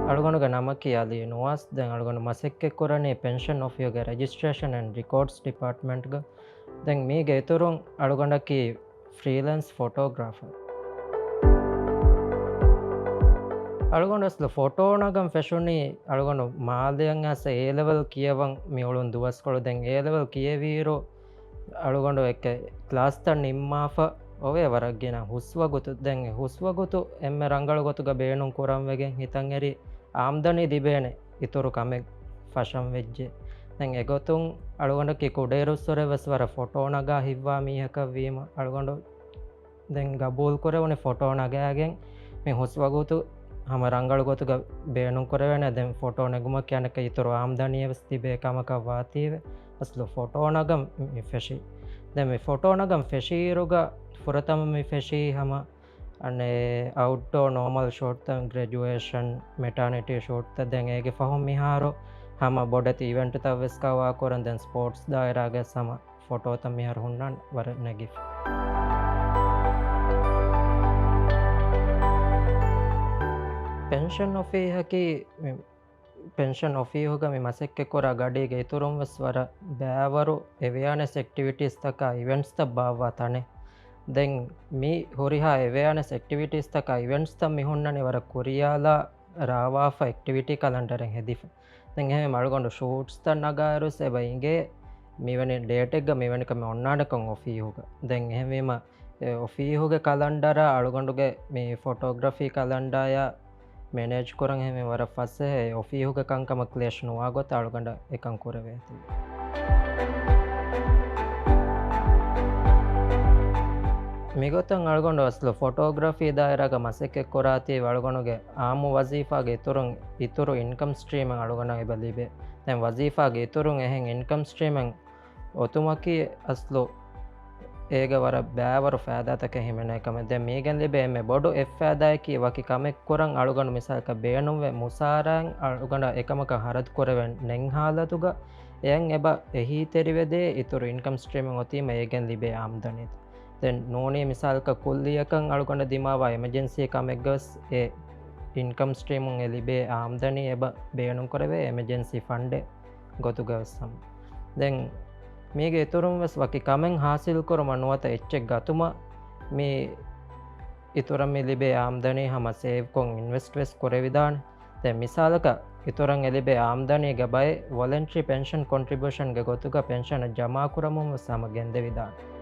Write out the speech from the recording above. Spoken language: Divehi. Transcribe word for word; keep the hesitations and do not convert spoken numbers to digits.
އަޅުގަނޑުގެ ނަމަކީ އަލީ ނުވާސް. ދެން އަޅުގަނޑު މަސައްކަތްކުރަނީ ޕެންޝަން އޮފީހުގެ ރެޖިސްޓްރޭޝަން އެންޑް ރެކޯޑްސް ޑިޕާޓްމަންޓްގަ. ދެން މީގެ އިތުރުން އަޅުގަނޑަކީ ފްރީލެންސް ފޮޓޯގްރާފަރ. އަޅުގަނޑު އަސްލު ފޮޓޯ ނަގަން ފެށުނީ އަޅުގަނޑު މާލެއަށް އައިސް އޭ ލެވެލް ކިޔަވަން މި އުޅުނު ދުވަސްކޮޅު. ދެން އޭ ލެވެލް ކިޔެވިއިރު އަޅުގަނޑު އެކެ ކްލާސްތައް ނިންމާފަ އޮވޭ ވަރަށް ގިނަ ހުސްވަގުތު. ދެން އެ ހުސްވަގުތު އެންމެ ރަނގަޅު ގޮތުގަ ބޭނުން ކުރަން ވެގެން ހިތަށްއެރި އާމްދަނީ ލިބޭނެ އިތުރު ކަމެއް ފަށަން ވެއްޖެ. ދެން އެގޮތުން އަޅުގަނޑަކީ ކުޑައިރުއްސުރެ ވެސް ވަރަށް ފޮޓޯ ނަގާ ހިތްވާ މީހަކަށް ވީމަ، އަޅުގަނޑު ދެން ގަބޫލު ކުރެވުނީ ފޮޓޯ ނަގާގެން މި ހުސްވަގުތު ހަމަ ރަނގަޅު ގޮތުގަ ބޭނުން ކުރެވޭނެ. ދެން ފޮޓޯ ނެގުމަކީ އަނެއްކާ އިތުރު އާމްދަނީއެއް ވެސް ތިބޭ ކަމަކަށް ވާތީވެ. އަސްލު ފޮޓޯ ނަގަން މި ފެށީ. ދެން މި ފޮޓޯ ނަގަން ފެށިއިރުގަ ފުރަތަމަ މި ފެށީ ހަމަ އަނެއް އައުޓްޑޯ ނޯމަލް ޝޫޓްތައް، ގްރެޖުއޭޝަން، މެޓާނިޓީ ޝޫޓްތައް. ދެން އޭގެ ފަހުން މިހާރު ހަމަ ބޮޑެތި އިވެންޓްތައް ވެސް ކަވާ ކުރަން. ދެން ސްޕޯޓްސް ދާއިރާގަ ހަމަ ފޮޓޯތައް މިހާރު ހުންނަން ވަރަށް ނެގިފަ. ޕެންޝަން އޮފީހަކީ މި ޕެންޝަން އޮފީހުގަ މި މަސައްކަތްކުރާ ގަޑީގެ އިތުރުން ވެސް ވަރަށް ބައިވަރު އެވެއާނެސް އެކްޓިވިޓީސްތަކާ އިވެންޓްސްތައް ބާއްވާ ތަނެއް. ދެން މި ހުރިހާ އެވެއާނެސް އެކްޓިވިޓީސްތަކާ އިވެންޓްސްތައް މި ހުންނަނީ ވަރަށް ކުރިޔާލާ ރާވާފަ އެކްޓިވިޓީ ކަލަންޑަރެއް ހެދިފަ. ދެން އެހެންވީމަ އަޅުގަނޑު ޝޫޓްސްތައް ނަގާއިރުވެސް އެބަ އިނގޭ މިވެނި ޑޭޓެއްގަ މިވެނި ކަމެއް އޮންނާނެކަން އޮފީހުގަ. ދެން އެހެންވީމަ އެ އޮފީހުގެ ކަލަންޑަރާ އަޅުގަނޑުގެ މި ފޮޓޯގްރަފީ ކަލަންޑާޔާ މެނޭޖް ކުރަން އެހެންވީމަ ވަރަށް ފަސޭހަ. އެ އޮފީހުގެ ކަންކަމަށް ކްލޭޝް ނުވާ ގޮތަށް އަޅުގަނޑަށް އެކަން ކުރެވޭތީ. މިގޮތަށް އަޅުގަނޑު އަސްލު ފޮޓޯގްރަފީ ދާއިރާގަ މަސައްކަތް ކުރާތީ އަޅުގަނޑުގެ އާއްމު ވަޒީފާގެ އިތުރުން އިތުރު އިންކަމް ސްޓްރީމެއް އަޅުގަނޑަށް އެބަ ލިބޭ. ދެން ވަޒީފާގެ އިތުރުން އެހެން އިންކަމް ސްޓްރީމެއް އޮތުމަކީ އަސްލު އޭގަ ވަރަށް ބައިވަރު ފައިދާތަކެއް ހިމެނޭ ކަމެއް. ދެން މީގެން ލިބޭ އެންމެ ބޮޑު އެއް ފައިދާއަކީ ވަކި ކަމެއް ކުރަން އަޅުގަނޑު މިސާލަކަށް ބޭނުންވެ މުސާރައިން އަޅުގަނޑަށް އެކަމަކަށް ހަރަދު ކުރެވެން ނެތް ހާލަތުގަ އެއަށް އެބަ އެހީތެރިވެދޭ އިތުރު އިންކަމް ސްޓްރީމެއް އޮތީމަ އޭގެން ލިބޭ އާމްދަނީތައް. ދެން ނޫނީ މިސާލަކަށް ކުއްލިއަކަށް އަޅުގަނޑަށް ދިމާވާ އެމަޖެންސީ ކަމެއްގަވެސް އެ އިންކަމް ސްޓްރީމުން އެ ލިބޭ އާމްދަނީ އެބަ ބޭނުންކުރެވޭ އެމަޖެންސީ ފަންޑެއް ގޮތުގަވެސް ހަމަ. ދެން މީގެ އިތުރުން ވެސް ވަކި ކަމެއް ހާސިލްކުރުމަށް ނުވަތަ އެއްޗެއް ގަތުމަށް މި އިތުރަށް މި ލިބޭ އާމްދަނީ ހަމަ ސޭވްކޮށް އިންވެސްޓް ވެސް ކުރެވިދާނެ. ދެން މިސާލަކަށް އިތުރަށް އެ ލިބޭ އާމްދަނީގެ ބައެއް ވޮލަންޓްރީ ޕެންޝަން ކޮންޓްރިބިއުޝަންގެ ގޮތުގަ ޕެންޝަނަށް ޖަމާކުރަމުން ވެސް ހަމަ ގެންދެވިދާނެ.